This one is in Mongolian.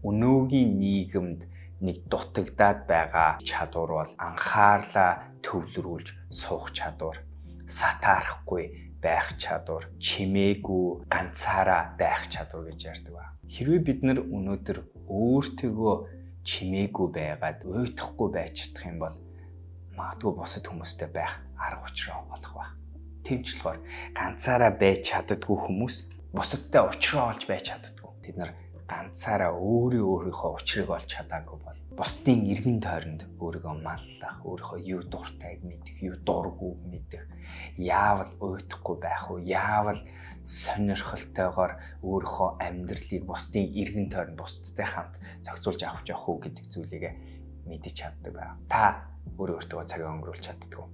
Өнөөгийн нийгэмд нэг дутагдаад байгаа чадвар бол анхаарлаа төвлөрүүлж суух чадвар, сатаарахгүй байх чадвар, чимээгүй ганцаараа байх чадвар гэж ярьдаг ба. Хэрвээ бид нар өнөөдөр өөртөөгөө чимээгүй байгаад уйтахгүй байж чадах юм бол магадгүй бусад хүмүүстэй байх арга учраа олох ба. Тийм ч болохоор ганцаараа байж чаддаггүй хүмүүс бусадтай учраа олж байж чаддаггүй. Тэд нар ганцаараа өөрөө өөрийнхөө учрыг олж чадаагүй бол бусдын эргэн тойронд өөрийгөө маллах, өөрийнхөө юу дуртайг мэдэх, юу дургүйг мэдэх, яавал уйтахгүй байх уу, яавал сонирхолтойгоор өөрийнхөө амьдралыг бусдын эргэн тойронд бусдтай хамт зохицуулж авах жоох уу гэдэг зүйлийг мэдэж чаддаг байна. Та өөрөө өөртөө цагаа өнгөрүүлж чаддаг уу?